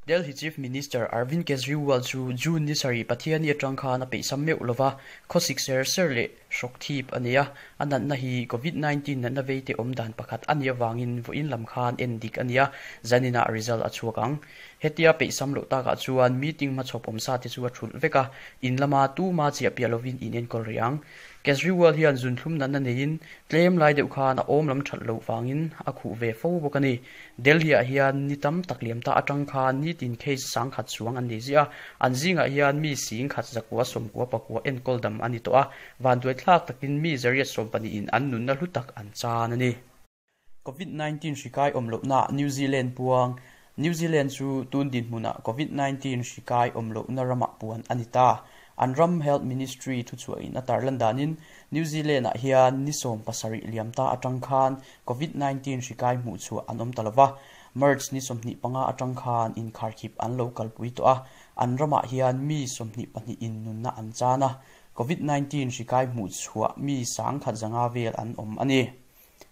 Delhi Chief Minister Arvind Kejriwal chu June ni sarih Pathianni atang khan a peihsam meuh lova, khawsik ser ser leh hrawk thip a nei a, a natna hi Covid 19 natna veite awm dan pakhat a nih avangin vawiin lam khan en dik a ni a, zaninah result a chhuak ang. Hetia peihsam loh takah chuan meeting hmachhawp awm sa te chu a thulh vek a, in lama tuma chiah piah lovin in enkawl rih ang. Kejriwal hian zunthlum natna neiin tlem lai deuh khan a awm lam that loh vangin a khuh ve fo bawk a ni. Delhi-ah hian ni tam tak liam ta atang khan nitin case sangkhat chuang an nei ziah a, an zingah hian mi singkhat zakua sawmkua pakua enkawl dam a ni tawh a, vanduai thlak takin mi zariat sawmpahnihin an nunna hlu tak an chan a ni. Covid 19 hri kai awm lohna New Zealand puang New Zealand chu tun dinhmunah Covid 19 hri kai awm lohna ramah puan a ni ta. An ram Health Ministry thuchhuahin a tarlan danin New Zealand-ah hian ni 17 liam ta atang khan Covid 19 hri kai hmuh chhuah an awm ta lova. March ni 25 atang khan inkharkhip an lo kalpui tawh a, an ramah hian mi 22 in nunna an chan a, Covid 19 hri kai hmuh chhuah mi 1050 vel an awm a ni.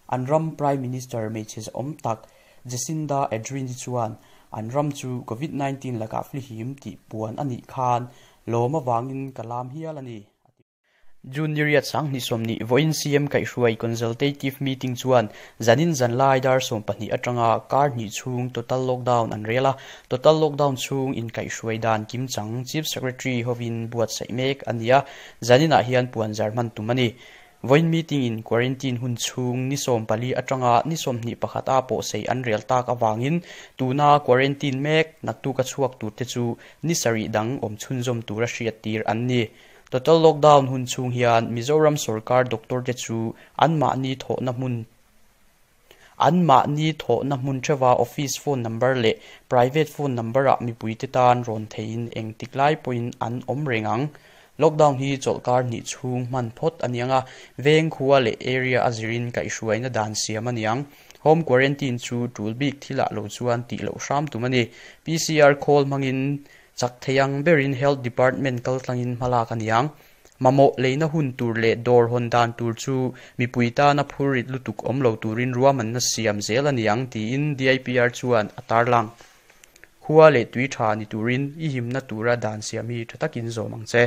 An ram Prime Minister hmeichhe zahawm tak Jacinda Ardern chuan an ram chu Covid 19 lakah flihim tih puan a nih khan lawm avangin ka lam hial a ni. June ni riat 2020 vawiin CM kaihhruai consultative meeting chuan zanin zanlai dar 12 atanga kar hnih chhung total lockdown an rel a, total lockdown chhung in kaihhruai dan kimchang Chief Secretary hovin buatsaih mek a ni a, zaninah hian puan zar hman tum a ni. Vawiin meeting in quarantine hun chhung ni 14 atanga ni 21 a pawh sei an rel tak awangin tuna quarantine mek naktuk a chhuak tur te chu ni sarih dang awm chhunzawm tura hriat tir an ni. Total lockdown hun chhung hian Mizoram sarkar doctor te chu an mahni thawhna hmun an mahni thawhna hmun thewa office phone number leh private phone number ah mipui te tan rawn theiin eng tik lai pawhin an awm reng ang. Lockdown hi chawlhkar hnih chhung hman phawt a niang a, veng khua leh area a zirin kaihhruaina dan siam a niang. Home quarantine chu tul bik thilah lo chuan tih loh hram tum a ni. PCR khawl hmangin chak theiang berin Health Department kaltlangin hmalak a niang. Mamawh leina hun tur leh dawr hawn dan tur chu mipui tana phurrit lutuk awm lo turin ruahmanna siam zel a niang tiin DIPR chuan a tarlang. Khua leh tui tha ni turin i himna tura dan siam hi tha takin zawm ang che.